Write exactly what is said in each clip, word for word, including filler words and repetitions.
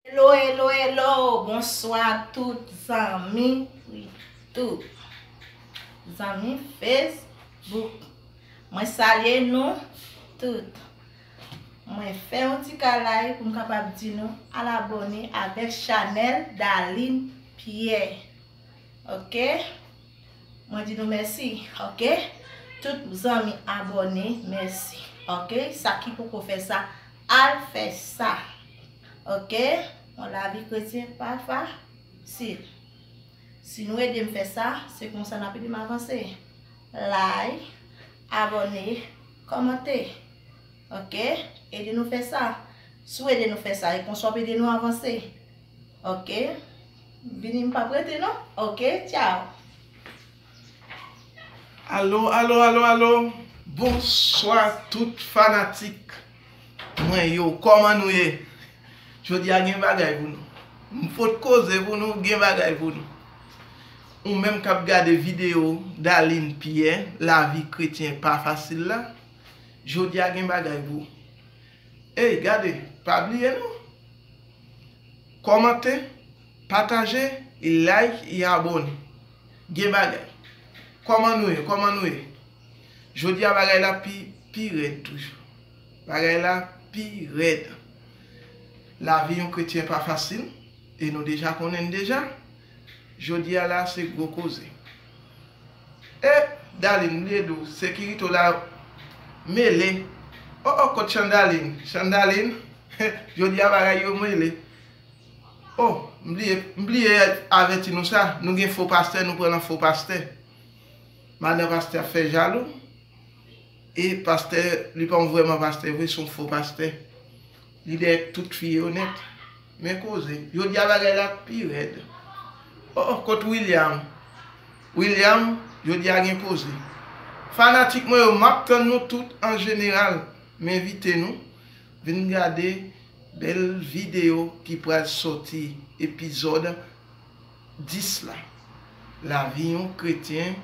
Hello, hello, hello. Bonswa tout zanmi, wi, tout zanmi Facebook. Mwen salye nou tout. Mwen fè yon ti kalay pou m kapab di nou al abòne avèk chanèl Darline Pierre. Ok? Mwen di nou mèsi. Ok? Tout zanmi abòne, mèsi. Ok? Sa ki poko fè sa, al fè sa. Ok? Yon lavi kretyen pa fasil. Si nou ede m fè sa, se konsa n ap ede m avanse. Like, abòne, kòmante. Ok? Ede nou fè sa. Si w ede nou fè sa, e konsa w ap ede nou avanse. Ok? Vini, m p ap rete non. Ok? Tchao. Alo, alo, alo, alo. Bonswa tout fanatik mwen yo. Kòman nou ye? Jodi a gen bagay pou nou. M pot koze pou nou, gen bagay pou nou. Ou menm k ap gade videyo Darline Pierre, lavi kretyen pa fasil la, jodi a gen bagay pou ou. Ey, gade, pa bliye non. Kòmante, pataje, e like, e abòne. Gen bagay. Kòman nou ye? Kòman nou ye? Jodi a bagay la pi, pi rèd toujou. Bagay la pi rèd. Lavi yon kretyen pa fasil, e nou deja konnen n deja. Jodi a la se gwo koze. E, Darline, m bliye di w, sekirite w la mele. O, o, kot Chandalin? Chandalin, jodi a bagay yo mele. O, m bliye, m bliye avèti nou sa, nou gen fo pastè, nou pran nan fo pastè. Madan pastè ap fè jalou. E pastè, li pa yon vrèman pastè vre, se yon fo pastè. Li dèyè tout fi yo nèt. Men koze. Jodi a bagay la pi rèd. O, o, kot William? William, jodi a gen koze. Fanatik mwen yo, m ap tann nou tout an jeneral. M envite nou vin gade bèl videyo ki pral sòti, epizòd dis la. Lavi yon kretyen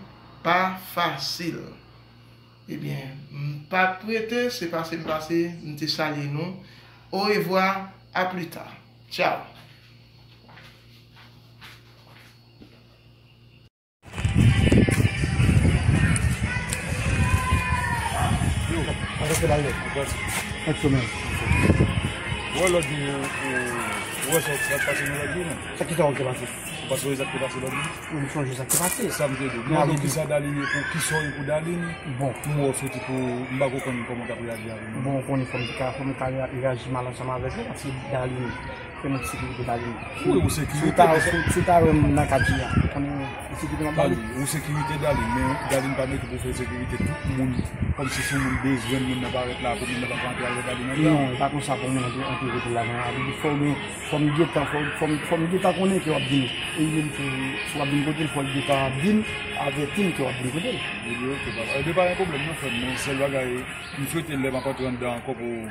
pa fasil. Ebyen, m pa t prete, se pase m pase, m te salye nou. Orevwa, a pli ta. Tchao. Yo, avèk se bagay. Avèk se bagay. Wè lòt jou, ou, ou, ou wè sa k pase nan lòt jou, non? Sa ki sa w te pase? Ou pa sonje sa k te pase lòt jou? Wi, m sonje sa k te pase. Sa m te di w. Men mande w kisa Darline ye pou, kisa w ye pou Darline. Bon. Pou w soti pou, m pa konprann kòman w t ap reyaji avè m. Bon, ou konnen fò m te ka, fò m ka reyaji mal ansanm avèk ou, paske Darline fè nou sekirite Darline. Wi, ou sekirite. Si w ta, si w ta wè m nan katye a, ou konnen sekirite m ap ba li. Ou sekirite Darline, men Darline pa mete pou fè sekirite tout moun, kòmsi si moun bezwen moun nan parèt la, pou moun nan pa antre avè Darline andan. Non, e pa konsa pou moun antre, antre kote l la, non. Fò gen Fò m gentan, fò, fò m, fò m gentan konnen ke w ap vini. E li menm tou, si w ap vin kote l, fò l gentan ap vin avèti m ke w ap vin kote l. Epi, oke, papa. Epi, pa gen pwoblèm, non, frè m. Men sèl bagay, m swete lè m ap antre anndan ankò pou,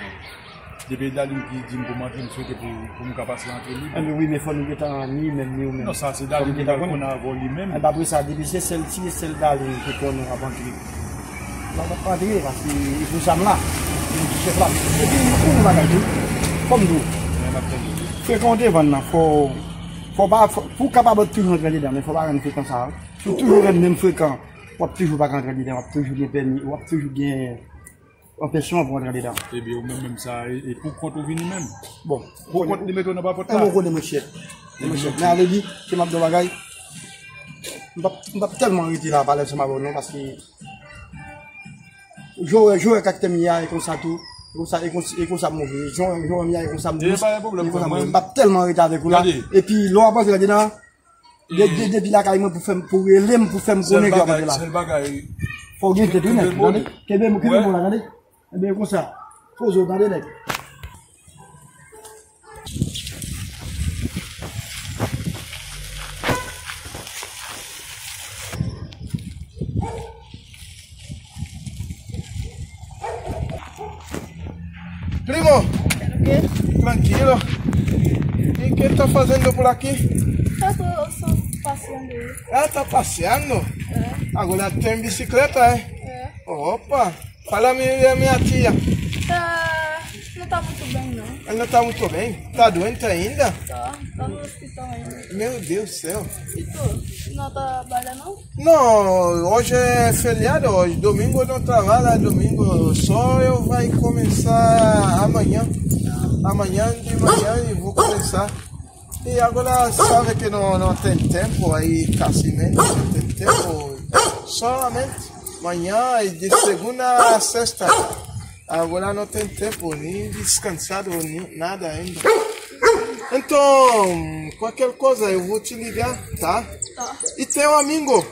depi Darline ki di m pou m antre, m swete pou, pou m ka pase antre lib. Enben wi, men fò nou gentan, ni menm, ni ou menm. Non, sa se Darline ki pral konnen avè w li menm. Enben apre sa, depi se sèl, si se sèl Darline ki konnen w ap antre. La pa antre, paske e pou sa m la. E pou chèf la. Epi, pou yon bagay tou, fò m di w, frekan w te vann nan, fò, fò pa, fò, pou w kapab toujou antre andedan, men fò pa rann frekan sa a. Si w toujou rann menm frekan, w ap toujou pa ka antre andedan, w ap toujou gen pèmi, w ap toujou gen anpèchman pou w antre andedan. Ebyen, ou menm, menm sa, e, e pou kont ou vini menm. Bon. Pou kont li mete w nan papòt la. Enben, ou konnen, monchè. Monchè, men ale di, se m ap di w bagay. M p ap, m p ap tèlman rete la, pale ansanm avè w non, paske Jan w wè, jan w wè karaktè m ye a, e konsa tou. E konsa, e konsa, e konsa m move. Jan w wè, jan w wè m ye a, e konsa m dous. E pa gen pwoblèm, frè m. M p ap tèlman rete avèk ou la. Epi, lè w ap antre andedan, de, de, depi lakay mwen pou fè m, pou rele m, pou fè m konnen ke w ap antre la. Sèl bagay, sèl bagay. Fò w gen tèt wi, nèg. Tande? Kenbe mo, kenbe mo la, tande? Ebyen, e konsa. Poze w, tande, nèg. Primo, tranquilo. ¿Y qué estás haciendo por aquí? Esto, estoy paseando. Ah, está paseando. Eh. Agora tem bicicleta, eh? Eh. Opa. Fala mi, mi tia. Ah, no está muito bem. Não tá muito bem. Tá doente ainda? Tá, tá no hospital ainda. Meu Deus do céu. E tu? Não tá trabalhando, não? Não, hoje é feriado, hoje, domingo eu não trabalho, domingo só eu vai começar amanhã. Amanhã de manhã eu vou começar. E agora sabe que não, não tem tempo aí, casi mesmo, não tem tempo. Solamente amanhã e de segunda a sexta. Agora não tem tempo, nem descansado, nem nada ainda. Então, qualquer coisa eu vou te ligar, tá? Tá. E teu amigo,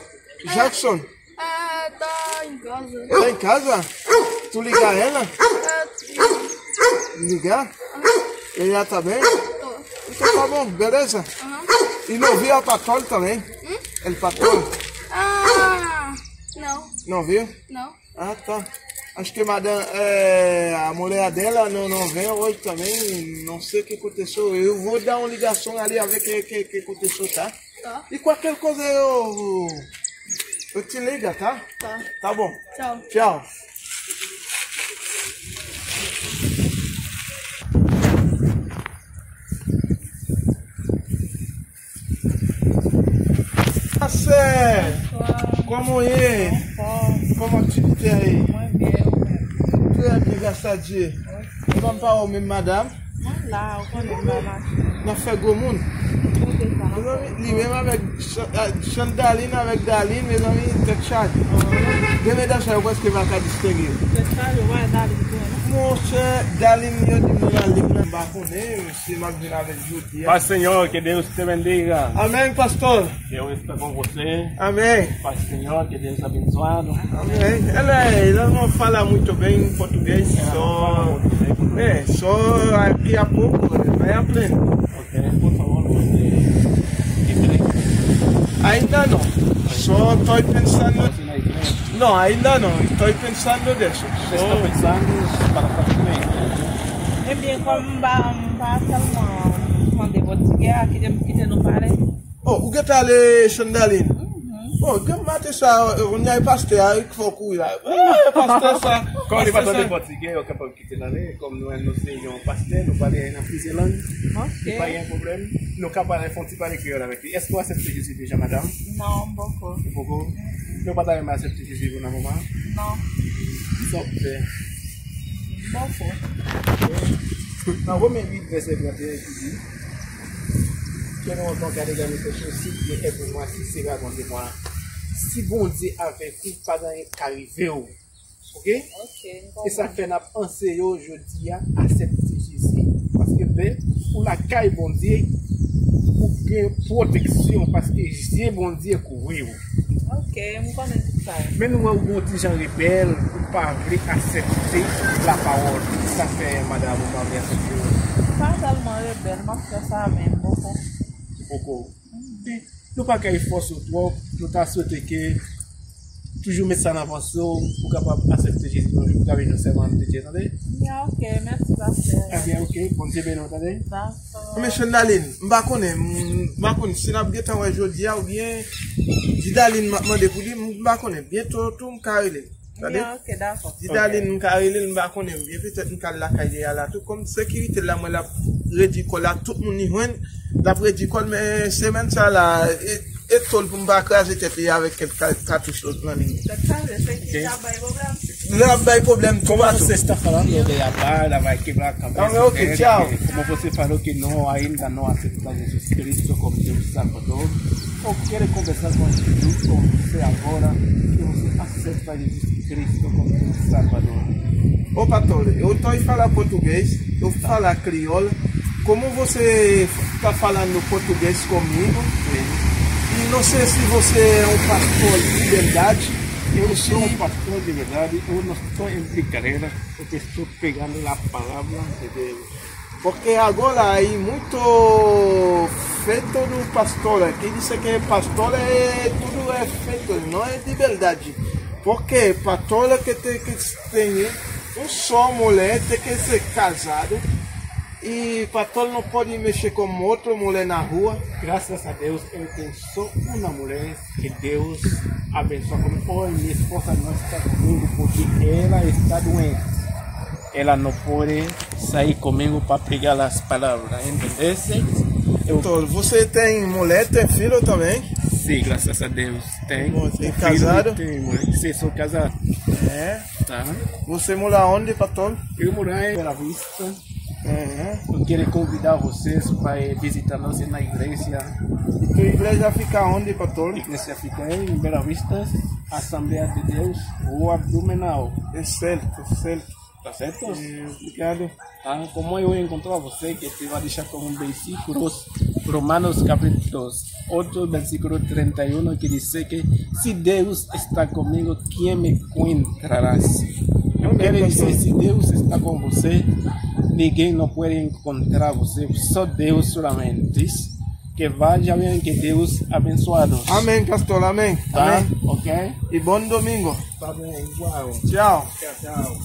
Jackson? Ah, tá em casa. Tá em casa? Tu liga ela? Ah, sim. Ligar? Ela tá bem? Tô. Então tá bom, beleza? Aham. E não viu a Patol também? Hum? El Patol? Ah, não. Não viu? Não. Ah, tá. Acho que madame, é, a mulher dela não, não vem hoje também, não sei o que aconteceu. Eu vou dar uma ligação ali a ver o que, que, que aconteceu, tá? Tá. E qualquer coisa eu, eu te liga, tá? Tá. Tá bom. Tchau. Tchau. Pasè, kòman w ye? Kòman aktivite a ye? Trè byen, gras a Dye. Ou pa m pa wè w menm, madanm? Mwen la, ou konnen m pa mache. N ap fè gwo moun. Kote sa n ap fè? Mezanmi, li menm avèk Chan-, a, Chandalin avèk Dalin, mezanmi, tèt chaje. Gen medam sa yo prèske pa ka distenge yo. Tèt chaje, ou pa wè Dalin tou, non? Monchè, Dalin, yo di m nan lig la, m pa konnen si m ap vin avèk jodi a. Paz Señor, que Deus te bendiga. Amèn, pastò. Deus está com você. Amém. Paz do Senhor, que Deus abençoado. Amém. Ela, ela não fala muito bem português, só, é, só aqui a pouco vai aprender. Ok, por favor, você. Ainda não. Só estou pensando. Não, ainda não. Estou pensando nisso. Você está pensando para fazer bem? Ebyen, kòm m pa, m pa tèlman tande pòtigè a, kite, kite nou pale. Oh, ou gentan ale, Chandalin? Mhm. Oh, granm maten sa, eh, kounye a e pastè a ki fè w kouri la. Eh, pastè sa. Kòm li pa tande pòtigè, yo kapab kite l ale. Kòm nou wè nou se yon pastè, nou pale nan plizyè lang. Ok. Pa gen pwoblèm. Nou ka pale, fè yon ti pale kreyòl avèk li. Èske w aksepte Jezi deja, madanm? Non, m poko. Ou poko? Men w pa ta renmen aksepte Jezi pou nan moman? Non. Kisa w ap fè? M poko. Nan Women uit, vèsè trannteyen ki di, que no, no carregue mi pecho, si Dieu est pour moi, qui sera contre moi? Si Bondye avèk ou, pa gen anyen k ka rive w. Ok? Ok, m konprann. E sa k fè n ap anseye w jodi a, aksepte Jezi. Paske lè ou lakay Bondye, ou gen pwoteksyon, paske je Bondye kouvri w. Ok, m konnen tout sa yo. Men nou wè ou gen yon ti jan rebèl, ou pa vle aksepte lapawòl. Sa fè madanm ou pa vle aksepte w? M pa tèlman rebèl, m ap fè sa, men m poko. Ou poko. Nou pa ka fòse w twòp, nou ta swete ke toujou met sa nan panse w, pou w kapab aksepte Jezi yon jou, pou w ka vin yon sèvant de Dye, tande? Ya, ok, mèsi, pastè. Ebyen, ok, Bondye beni w, tande? Dakò. Men Chandalin, m pa konnen, m, m pa konnen si n ap gentan wè jodi a, oubyen di Dalin m ap mande pou li, m pa konnen, byento tou m ka rele l. Tande? Ya, ok, dakò. Di Dalin m ka rele l, m pa konnen, oubyen petèt m ka al lakay li a la tou. Kòm sekirite l la, mwen l ap redi kò l a tout moun li jwenn, l ap redi kò l, men semèn sa la, e, e to l pou m pa kraze tèt li avèk kèk ka-, katouch nan men li. Tèt chaje, se ki sa bay pwoblèm. Lè ap bay pwoblèm tou patou. Como você está falando de abalar, vai quebrar a cabeça, ok, tchau. Como você falou que não, ainda não aceita Jesus Cristo como seu Salvador, eu quero conversar com Jesus, com você agora, que você aceita Jesus Cristo como seu Salvador. Ô pastor, eu estou a falar português, eu falo crioulo. Como você está falando português comigo, e não sei se você é um pastor de verdade. Eu sou um pastor de verdade, eu não estou em brincadeira, eu estou pregando a palavra de Deus. Porque agora há muito feito do pastor, que disse que pastor é tudo é feito, não é de verdade. Porque pastor que tem que ter um só mulher, tem que ser casado, e pastor não pode mexer com outra mulher na rua. Graças a Deus, eu tenho só uma mulher, que Deus abençoa com, oh, minha esposa não está comigo porque ela está doente. Ela não pode sair comigo para pregar as palavras, entendeste? Eu Pastor, você tem mulher, tem filho também? Sim, graças a Deus. Tem. Você é filho, casado? Tem mulher. Sim, sou casado. É. Tá. Você mora onde, pastor? Eu moro em Bela Vista. Uhum. Eu quero convidar vocês para visitar nós na igreja. E tua igreja fica onde, pastor? A igreja fica em Bela Vista, Assembleia de Deus, Rua Blumenau. É certo, certo. Tá certo? É, obrigado. Ah, como eu encontro você, que te vai deixar com um versículo, Romanos capítulo oito, versículo trinta e um, que diz que se Deus está comigo, quem me contrará? Quer dizer, se Deus está com você, ninguém não pode encontrar você, só Deus solamente. Que vaya bien, que Deus abençoados. Amém, pastor, amém. Tá? Amém. Ok? E bom domingo. Tá bom, igual. Tchau. Tchau, tchau.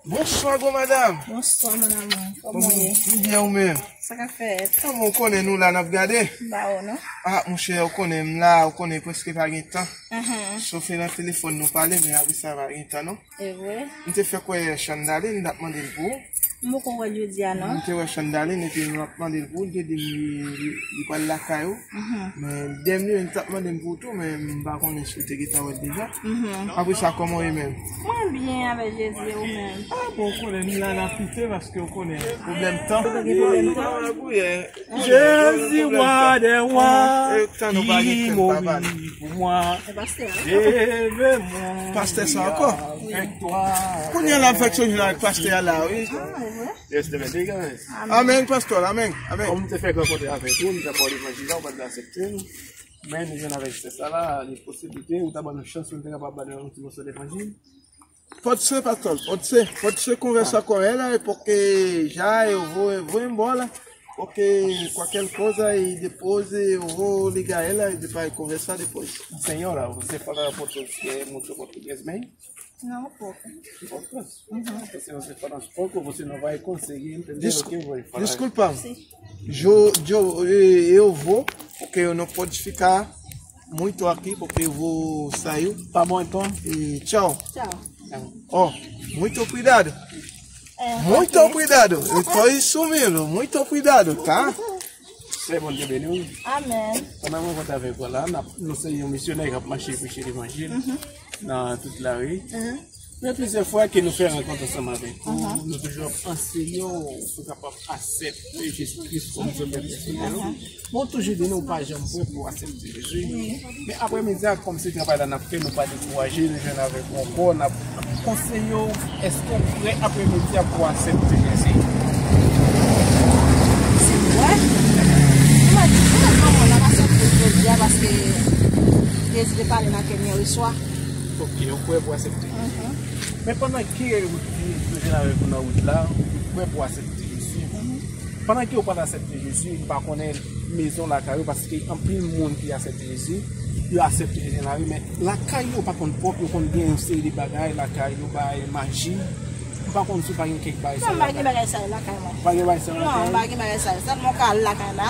Bonswa, gwo madanm. Bonswa, mon amour. Kòman w ye? M byen, ou menm? Sa k ap fèt? Kòman w konnen nou la n ap gade? M pa wè w, non. Ah, monchè, ou konnen m la, ou konnen prèske pa gen tan. Mhm. Sof nan telefòn nou pale, men apre sa pa gen tan, non. E vre? M te fè kwè Chandaline, m t ap mande l pou ou. M poko wè l jodi a, non. M te wè Chandaline, epi m ap mande l pou ou, li te di m li, li, li pral lakay ou. Mhm. Men dènye, li t ap mande m pou ou tou, men m pa konnen si w te gentan wè l deja. Mhm. Apre sa, kòman w ye menm? Mwen byen avèk Jezi, ou menm? Ah, bon, ou konnen, nou la n ap kite, paske ou konnen, pwoblèm tan. Ou gen pwoblèm tan? Jezi, wa dè wa, ki mouri pou mwen. E pastè a? Leve mwen. Pastè sa ankò? Wi. Kounye a la, m fèk sonje avèk pastè a la, wi. Ah, e vre? Yes, the best. Amèn, pastè, amèn, amèn. Kòm m te fèk rankontre avèk ou, m te ba w levanjil la, ou pa t vle aksepte l. Men nou jwenn avèk sè sa la, li posiblite, ou ta ban nou chans, nou te kapab ba nou yon ti moso levanjil. Pòt se, pastè, pòt se, pòt se konvèsa kòrè la, e pòke ja, eu vou, eu vou embora, porque qualquer coisa e depois eu vou ligar ela e depois conversar depois. Senhora, você fala português, muito português bem? Não, um pouco. Poucos? Uhum. Você, você fala uns pouco, você não vai conseguir entender o que eu vou falar. Desculpa, eu, eu, eu vou, porque eu não posso ficar muito aqui, porque eu vou sair. Tá bom, então. E tchau. Tchau. Oh, muito obrigado. É, muito obrigado. Foi isso mesmo. Muito obrigado, tá? Sè, Bondye beni w. Amèn. Pandan mwen kontan avèk ou la, n ap, nou se yon misyonè k ap mache preche levanjil nan tout lari. Gen plizyè fwa ke nou fè rankont ansanm avèk ou, nou toujou ap anseye w pou w kapab aksepte Jezi Kris kòm Sovè pèsonèl ou. Bon, toujou di nou pa janm prè pou aksepte Jezi. Men aprè midi a, kòmsi travay la n ap fè, nou pa dekouraje, nou jwenn avèk ou ankò, n ap konseye w, èske w prè aprè midi a pou aksepte Jezi? Si m prè? Mwen, mwen, mwen, mwen ap aksepte jodi a paske Jezi te pale nan kè m yè swa. Ok, ou prè pou aksepte Jezi. Men pandan ke ou te jwenn avèk ou nan wout la, ou prè pou aksepte Jezi. Pandan ke yo pral aksepte Jezi, m pa konnen mezon lakay yo, paske anpil moun ki aksepte Jezi, yo aksepte Jezi nan lari, men lakay yo pa konn pwòp, yo konn gen yon seri de bagay lakay yo, bay maji. M pa konn si w pa gen kèk bagay sa yo lakay. Non, m pa gen bagay sa yo lakay mwen. Pa gen bagay sa yo lakay? Non, m pa gen bagay sa yo. Sèlman w ka al lakay la,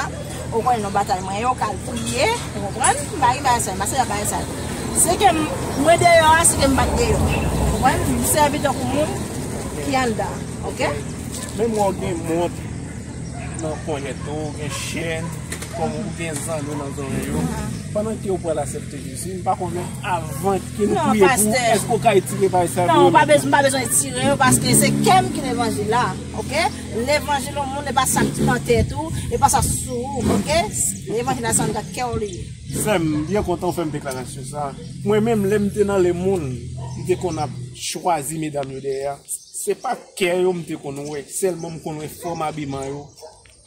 ou konnen nan batay mwen ye, ou ka al priye, ou konprann? M pa gen bagay sa yo, m pa sèvi ak bagay sa yo. Se ke m, mwen deyò a, se ke m pa t deyò. Ou konprann? M sèvi tankou moun ki anndan, oke? Menm wè w gen mont nan ponyèt ou, gen chèn, kòm ou gen zanno nan zòrèy ou. Pandan ke ou pral aksepte Jezi, m pa konnen avan ke nou priye pou ou, èske ou ka retire bagay sa yo pou yo? Non, pastè. Non, m pa bezwen, m pa bezwen retire yo, paske se kè m ki levanjil la, oke? Levanjil yon moun, e pa sa k nan tèt ou, e pa sa k sou ou, oke? Levanjil la se anndan kè w li ye. Sè m, m byen kontan ou fè m deklarasyon sa. Mwen menm, lè m te nan lemonn, m te konn ap chwazi medam yo dèyè a. Se pa kè yo m te konn wè, sèlman m konn wè fòm abiman yo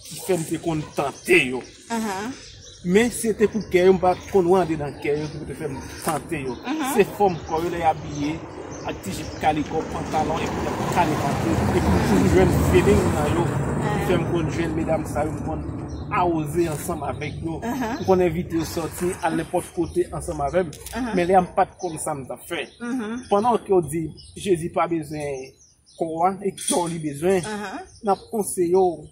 ki fè m te konn tante yo. Men se te pou kè yo, m pa t konn wè andedan kè yo ki pou te fè m tante yo. Se fòm kò yo lè y abiye, ak ti jip kaliko, pantalon, epi y ap kale vant yo, epi m konn jwenn feeling nan yo, ki fè m konn jwenn medam sa yo, m konn awoze ansanm avèk yo, m konn envite yo sòti, al nenpòt kote ansanm avè m. Men lè a m pa t konn sa m t ap fè. Pandan ke yo di, Jezi pa bezwen kò a, e kè w li bezwen, n ap konseye w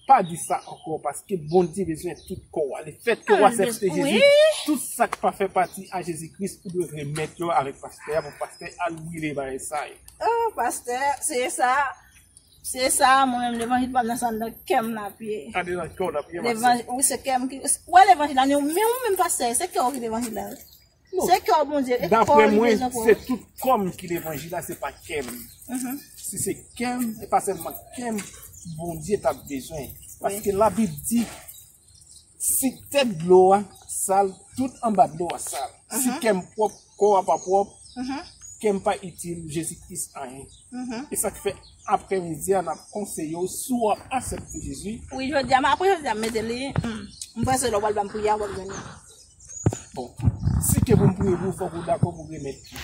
pa di sa ankò, paske Bondye bezwen tout kò w a. Lefètke w aksepte Jezi, tout sa k pa fè pati a Jezi Kris, ou dwe remèt yo avèk pastè a, pou pastè al brile bagay sa yo. Oh, pastè, se sa. Se sa, mwen menm, levanjil pa m nan, se anndan kè m l ap ye. Anndan kè w l ap ye, pastè. Levanjil, wi, se kè m ki, w wè levanjil la, men ou menm pastè, se kè w ki levanjil la. Non. Se kè w Bondye, e kò li bezwen pou. Daprè mwen, se tout kò m ki levanjil la, se pa kè m. Si se kè m, e pa sèlman kè m, Bondye t ap bezwen. Paske Labib di, si tèt dlo a sal, tout anba dlo a sal. Si kè m pwòp, kò a pa pwòp, kè m pa itil, Jezi Kris anyen. E sa k fè aprèmidi a, n ap konseye w, si w ap aksepte Jezi. Wi, jodi a, m, apre jodi a, m mete li, hmm, m panse lè w pral ban m priyè a, w ap jwenn li. Bon, si ke pou m priye pou ou, fòk ou dakò pou remèt yo.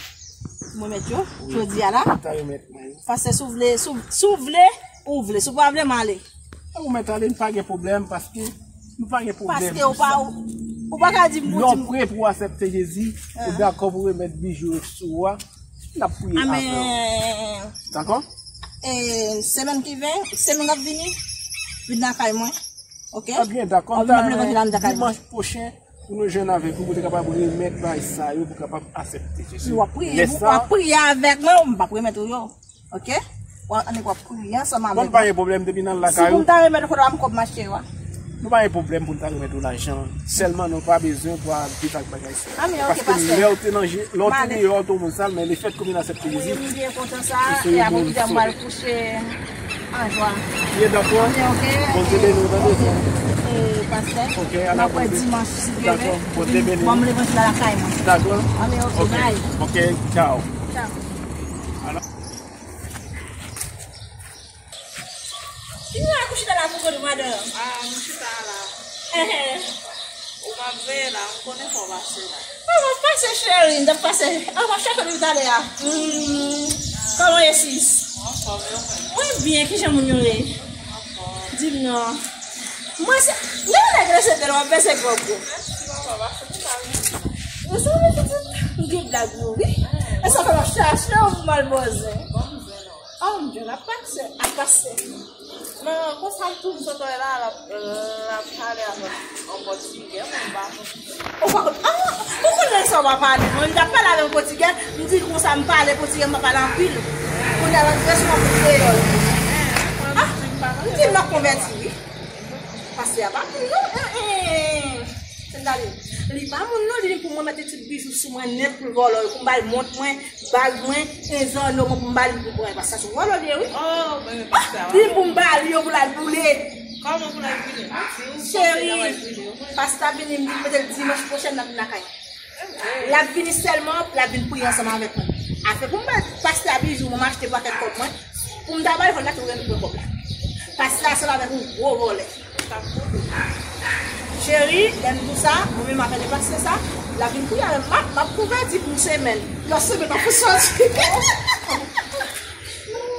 Mwen remèt yo? Wi. Jodi a la? Ou ta remèt mwen yo. Pastè, si w vle, si w, si w vle, ou vle. Si w pa vle, m ale. Ou mèt ale, m pa gen pwoblèm, paske nou pa gen pwoblèm. Paske ou pa, ou, ou pa ka di m pou di m. Lè w pre pou w aksepte Jezi, ou dakò pou remèt bijou yo sou ou a, n ap priye avè w. Amèn. Dakò? E, semèn ki ven, semèn k ap vini, vin lakay mwen. Ok? Ebyen, dakò. Ou vin ban m levanjil la, m lakay mwen. Dimanch pwochen, pou nou jwenn avèk ou, pou te kapab remèt bagay sa yo, pou kapab aksepte Jezi. W ap priye, w ap priye avèk mwen, m p ap remèt ou yo. Ok? W ap, annik w ap priye ansanm avèk mwen. Bon, pa gen pwoblèm, depi n al lakay ou. Si pou m ta remèt ou, fò w ta ban m kòb m achte yo a. Nou pa gen pwoblèm pou n ta remèt ou lajan. Sèlman nou pa bezwen pou al viv ak bagay sa yo. Amèn, ok, pastè. Paske lè w te nan je, lè w te deyò, w te yon moun sal, men lefètke w vin aksepte Jezi, m byen kontan sa, e apre pita m pral kouche. An jwa. Byen dakò. Ok, ok. Bondye beni w, tande. Ok, e, pastè. Ok, n ap wè dimanch, si Dye vle. Dakò. Bondye beni w. Ban m levanjil la lakay mwen. Dakò. Amèn, ok, bye. Ok, tchao. Tchao. Alò. Ki moun ap kouche la pou kote madanm? Ah, m chita la. Ou m ap veye la, m konnen fò w pase la. Ah, m ap pase, cheri, m t ap pase. Ah, m ap chache w depi talè a. Hmm, kòman ye, sis? Anfòm, e ou menm? Mwen byen, kijan moun yo ye? Anfòm. Di m non. Mwen se, gen yon nèg resevè l, w ap vèse gwòg ou. Mèsi, papa, pase pou la, wi. Mwen se yon pitit, m gen blag yo, wi. E sa fè m ap chache w pou m al bòzè. Bon, m jwenn ou. Oh, m jwenn ap pase, ap pase. Non, konsa m tou m sot wè la, l ap, l ap pale avè m an pòtigè, mwen m pa konprann. Ou pa konn, ah, ou konn lè sa w pa pale, mwen m t ap pale avè m pòtigè, m di konsa m pale pòtigè, m pa pale anpil. Kounye a l antre sou yon kout kreyòl. Ah, m di l m ap konvèti, wi. Pastè a pa moun non, eh, eh. Sandalin, li pa moun non, li vin pou mwen mete tout bijou sou mwen nèt pou l vòlò yo, pou m ba l mont mwen, bag mwen, e zanno mwen pou m ba li pou mwen. Pastè se vòlò li ye, wi. Oh, men pastè a. Li vin pou m ba li yo pou l al boule. Kòman pou l al boule? Cheri, pastè a vini, m di l mete l dimanch pwochen n ap vin lakay. L ap vini sèlman, l ap vin priye ansanm avèk mwen. Afè pou m ba pastè a bijou mwen, m achte pakèt kòb mwen, pou m ta ba l, fò l ta tou retounen kòb la. Pastè a sanble avèk yon gwo vòlè. Cheri, lè m di w sa, mwen menm avè de pastè sa, l ap vin priye avè m, m ap, m ap konvèti pou yon semèn. Lòt semèn, m ap soti.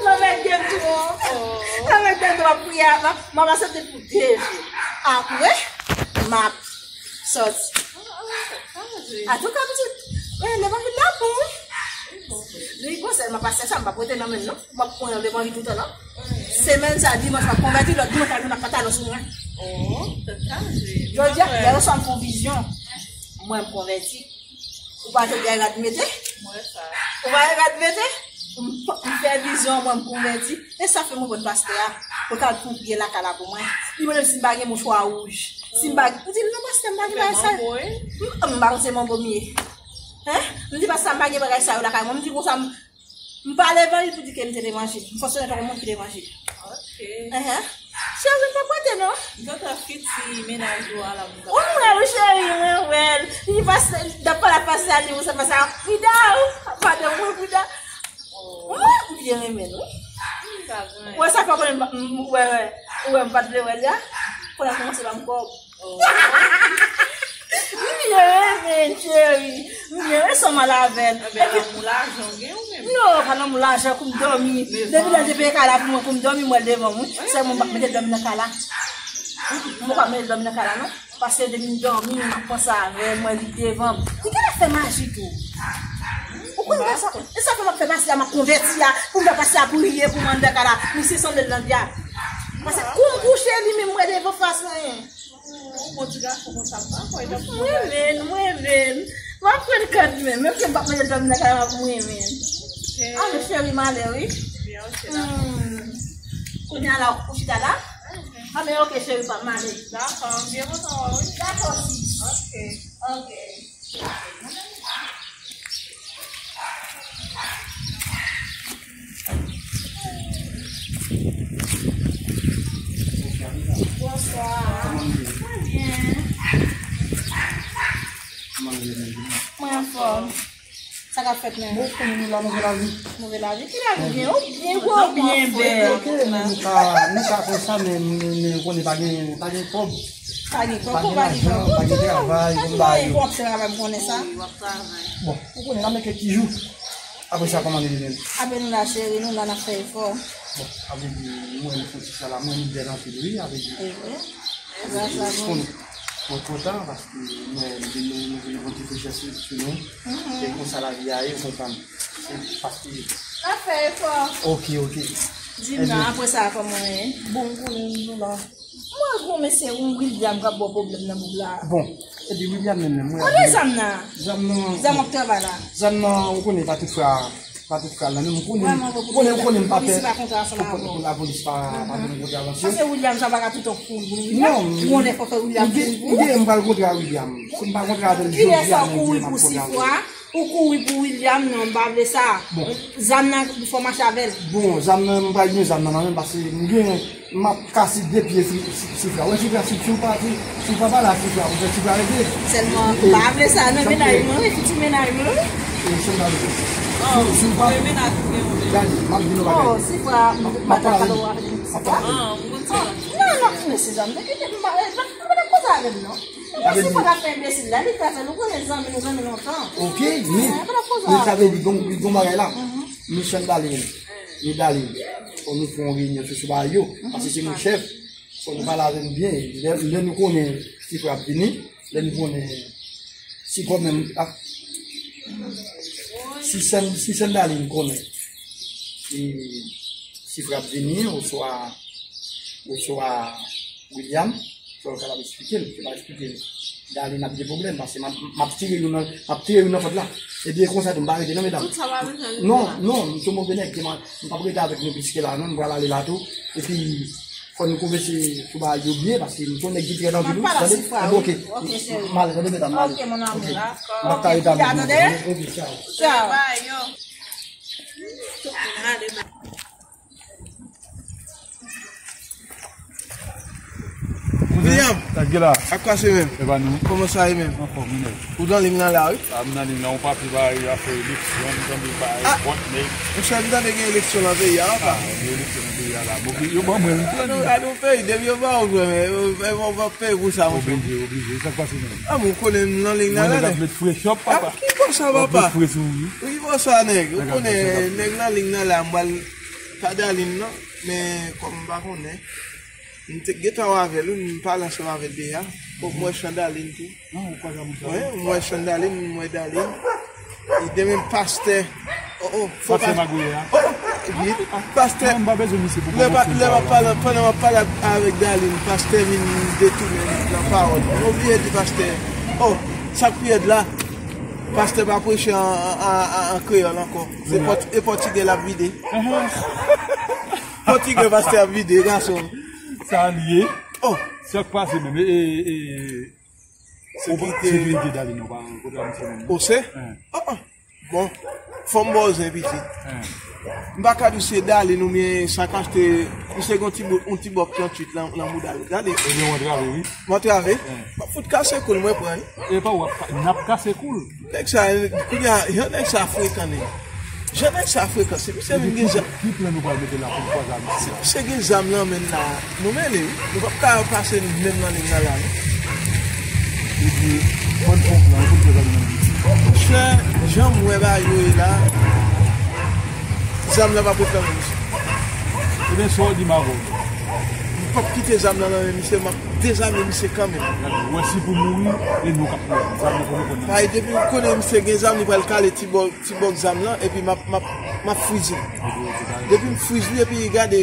Lanmède m tou. Lanmède m tou, m ap priye, m ap, m ap aksepte pou de jou. Apre, m ap soti. Antouka, pitit, eh, levanjil la bon, wi. Li bon, sèlman pastè sa, m p ap rete nan men l non. M ap pran yon levanjil toutan, non. Semèn sa, dimanch, m ap konvèti, lòt dimanch, m ap met pantalon sou mwen. Oh, tèt chaje. Jodi a, yè oswa m fè yon vizyon. Mwen, m konvèti. Ou pa jodi a rad mete? Mwen sa. Ou pa rad mete? M, m fè vizyon, mwen, m konvèti. E sa fè mwen konn pastè a. Pou l ka al fè yon priyè lakay la pou mwen. Li mande m si m pa gen mouchwa wouj. Si m pa, m di l non pastè, m pa gen bagay sa yo. M, m pa konn se manbo m ye. Hein? M di pastè m pa gen bagay sa yo lakay mwen. M di konsa m, m pa levanjil pou di ke m te levanjil. M fonksyone tankou moun ki levanjil. Ok. Hein? Cheri, m pa prete non. M kontan fiti mennaj ou a la. Ou m wè wi cheri, mwen wè l. Li pase, dapre la pase a, li ou sa pase a. Frida, ou. Madanm mwen Frida. Oh. Mwen, m byen renmen l, wi. Ou wè sa fè konnen m, m, wè, wè. Ou wè m pa t vle wè l la. Kounye a kòmanse ban m kòb. Oh. M byen renmen l, cheri. M byen renmen ansanm avè l. Ebyen, lanmou lajan w gen ou menm? Non, pa lanmou lajan, kou m dòmi. Depi lè l te peye kay la pou mwen, kou m dòmi, m wè l devan m, wi. Sèlman m p ap mete l dòmi nan kay la. M p ap mete l dòmi nan kay la, non. Paske depi m dòmi, m ap panse avè l, m wè li devan m. Li genlè fè maji tou. Ou konn sa? E sa fè m ap fè pastè a, m ap konvèti a, pou m fè pastè a priye pou m anndan kay la. Misye sanble l nan dyab. Paske kou m kouche li menm mwen devan fas mwen. Ou bon ti gason konsa, m pa kwè. M renmen l, m renmen l. M ap pran kòd menm, menm si m p ap manje l, m nan kay m ap renmen l. Ah, men cheri, m ale wi. Byen, ok, dakò. Hmm. Kounye a la, ou chita la? Ah, men ok, cheri, pa m ale. Dakò, m byen kontan wè w wi. Dakò, sis. Ok. Ok. Bonswa. Mwen byen. Mwen anfòm. Sa k ap fèt menm? Bon, konnen nou la, nou gen lavi. Nou gen lavi. Ki lavi gen? Ou byen gwo, ou byen bèl. Ok, men nou ka, nou ka konsa, men, men, men ou konnen pa gen, pa gen kòb. Pa gen kòb, pa gen lajan, pa gen travay, pou m ba yo. Ou ap travay, m konnen sa. Bon, ou konnen, n ap met kèk ti jou. Apre sa, kòman nou ye menm? Apre nou la, cheri, nou la, n ap fè efò. Bon, sa vle di, mwen, nou fè ti sa la, mwen, nou bèl anpil, wi, sa vle di. E vre. Gras a Bondye. Mwen kontan, paske mwen, nou, nou vin yon ti frechè sou, sou nou. E konsa lavi a ye, ou konprann. Se paske. N ap fè efò. Ok, ok. Di m non, apre sa, kòman ye? Bon, m konnen nou la. Mwen gwo mesye, yon William k ap ba w pwoblèm nan bouk la. Bon, epi William menm, menm, mwen. Kote zam nan? Zam nan. Zam w ap travay la? Zam nan, ou konnen, pa tout fwa, pa tout fwa la. Men m konnen, ou konnen, ou konnen m pa pè. Lapolis pa kontre ansanm avè w. Lapolis pa, pa vin kontre avè m. Paske William sa pa ka toutan kouri pou li. Non. Yon lè fò fè William kouri pou ou. M gen, m pral kontre a William. Si m pa kontre avè l jodi a, men m ap kontre avè l. Ou kouri pou Sifwa, ou kouri pou William, non, m pa vle sa. Bon. Zam nan, fò mache avè l. Bon, zam nan, m pral gen zam nan nan men m, paske m gen, m ap kase de pye Sifwa. Wè Sifwa, si, si w pa, si, si w pa pale a Sifwa, ou fè Sifwa rete. Sèlman, m pa vle sa nan mennaj mwen, wi, fiti mennaj mwen, wi. E, se m pale. Si, si w pa, gade, m ap vin nan bagay. Oh, Sifwa, m pa ta pale w avèk Sifwa. Ah, m konn sa. Non, non, mesye zam, de ki te m pa, m pa ta koze avè l, non. Sa vle di. Mesye pa ka fè enbesil la, li kraze, nou konnen zanmi, nou zanmi lontan. Ok, men, men sa vle di, gon, gon bagay la. Men Chandalin, men Dalin, fò nou fè yon reyinyon sou, sou bagay yo. Paske se nou chèf, fò nou pale avè nou byen. Lè, lè nou konnen Sifwa ap vini, lè nou konnen si kò menm, ah, si Chan-, si Chandalin konnen, e, Sifwa ap vini, oswa, oswa William, fò yo kapab eksplike l, se pa eksplike l. Dalin ap gen pwoblèm, paske m ap, m ap tire youn nan, m ap tire youn nan pòt la. Epi e konsa tou, m pa rete non, medam. Tout sa pa bezwen rete la. Non, non, m se yon move nèg, m p ap rete avèk nou plis ke la, non, m pral ale la tou. Epi, fò nou konvèse sou bagay yo byen, paske m se yon nèg ki trè anpil, wi, tande? Epi, ok, m ale, tande, medam, m ale. Ok, mon amour, dakò. M ap ka rete avèk nou, tande? Ok, tchaw. Tchaw. Bye, yo. William! Sa k gen la? Ak kwa se menm? E pa nou. Kòman sa ye menm? Anfòm, wi, nèg. Ou nan liy nan la, wi? A, m nan liy nan, yon papye bay afè eleksyon, m tande bay vòt, nèg. Monchè, m tande gen eleksyon nan peyi a, papa. A, gen eleksyon nan peyi a la. Bon, yo ban mwen, m pran li. Gade yon peyi, depi yo ba w vre, men, yo, yo, yo, yo peye pou sa, monchè. Oblije, oblije. Sa k pase menm? A, men w konnen m nan liy nan la, nèg. Mwen, nèg ap met frechòp, papa. A, ki bò sa, papa? Ap met fre sou ou, wi. Ki bò sa, nèg? Ou konnen, nèg nan liy nan la, m pral ta Dalin nan, men kòm m pa konnen, m te gentan wè avè l, wi, m pale ansanm avè l deja. Bon, m wè Chandalin tou. Wi, m wè Chandalin, m wè Dalin. E demen pastè. Oh, oh, fò pastè pa. Magouyè a. Oh, oh, wi, pastè. Non, m pa bezwen misye pou lè pa, lè m ap pale, pandan m ap pale avèk Dalin, pastè vin detounen nan pawòl. Mwen oblije di pastè. Oh, sa k pi rèd la. Pastè pa preche an, an, an, an, an kreyòl ankò. Se pòt-, e pòtigè l ap vide. Pòtigè pastè ap vide, gason. Sa l ye. Oh. Sa k pase menm? E, e, e, sekirite. Sekirite Dalin, non, pa kontra misye menm. O se? Hein. Oh, oh. Bon, fò m ba w zen pitit. Hein. M pa ka di w se Dalin oubyen sa k achte, misye gen yon ti bo-, yon ti bòk tranntuit nan, nan bouda l. Gade. Ebyen, w antrave, wi. M antrave? Hein. M ap fout kase kou l, mwen pran l. E pa w ap ka-, n ap kase kou l. Nèg sa, kounye a, jan nèg sa frekan, nèg. Jan nèg sa frekan, se misye menm gen zam. Ki plan nou pral mete la pou n kwaze ak misye? Se misye gen zam nan men l la. Nou mele, wi. Nou p ap ka pase menm nan liy nan la, non. Epi, ban n fè yon plan, epi n pral nan liy. Monchè, jan m wè bagay yo ye la, zam nan p ap ret nan men misye. Ebyen, sa w di m avè w? M p ap kite zam nan nan men misye, m ap dezame misye kanmenm. Gade, ou wè si pou mouri, e nou k ap mouri. Zam nan pou nou pran nan men. Paske depi m konnen misye gen zam, li pral kale ti bò, ti bòk zam nan, epi m ap, m ap, m ap friz li. Depi m friz li, epi gade,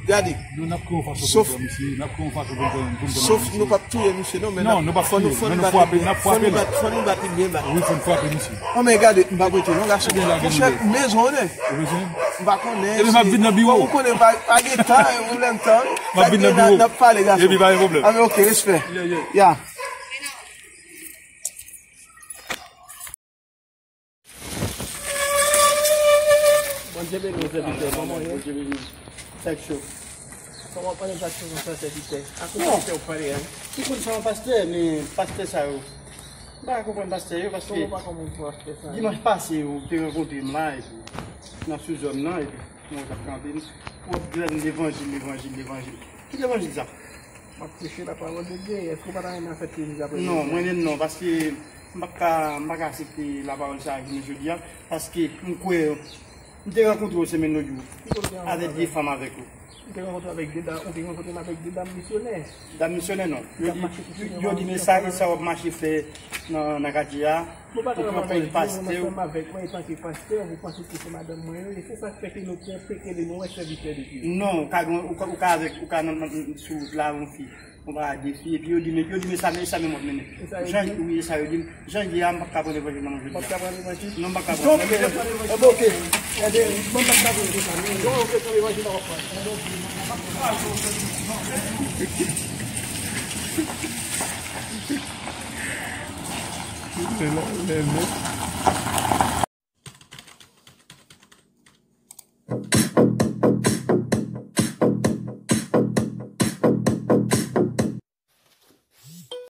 Gade. Nou, n ap kreye yon fason pou n pran misye, n ap kreye yon fason pou n pran, pou n pran misye. Sof nou p ap touye misye non, men non, nou p ap touye, men nou frape, n ap frape li. Fò nou bat, fò nou bat li byen bat. Wi, fò n frape misye. Non, men gade, m p ap rete non, gason. Monchè, mezon w ye. M pa konnen. Epi m ap vin nan biwo. Ou konnen pa, pa gen tan, e pwoblèm tan. M ap vin nan biwo. N ap pale, gason. Epi pa gen pwoblèm. Ah, men ok, respè. Yeah, yeah. Ya. Bondye beni w, sèvitè. Kòman w ye? Bondye beni w. Sa k cho? Kòman w pale sa k cho konsa, sèvitè? A kote w pale a? Ki konn sa yon pastè, men pastè sa yo. M pa ka konprann pastè yo, paske dimanch pase, ou te rankontre m la, epi nan sou zòn nan, epi mwen t ap kanpe, w ap jwenn levanjil, levanjil, levanjil. Ki levanjil sa? M ap preche lapawòl de Dye. Èske w pa ta renmen fè pye jodi aprè midi? Non, mwen menm non, paske m pa ka, m pa ka aksepte lapawòl sa a jounen jodi a, paske m kwè, m te rankontre w semèn lòt jou, avèk de fanm avèk ou. M te rankontre avèk de dam, ou te rankontre m avèk de dam misyonè. Dam misyonè non. Yo di, yo di, men sa, e sa w ap mache fè nan, nan katye a, ou pran pòz pastè. Mwen menm ansanm avèk mwen, etanke pastè, ou panse ke se madanm mwen yo ye. Se sa k fè ke nou pran pekele nou wè sèvitè de Dye. Non, ou ka, ou ka, ou ka avèk, ou ka nan, nan, sou wout la, yon fi. Yon parèy de fi, epi yo di, men, yo di, men sa, men sa menm w ap mennen. Jan, wi, e sa yo di m. Jan l ye a, m p ap ka pran levanjil nan men w jodi a. Ou p ap ka pran levanjil? Non, m p ap ka pran. Donk, enben, ok. Enben, mwen m p ap ka pran levanjil nan men w. Donk, ok, pran levanjil nan men w. Se la, lè, lè.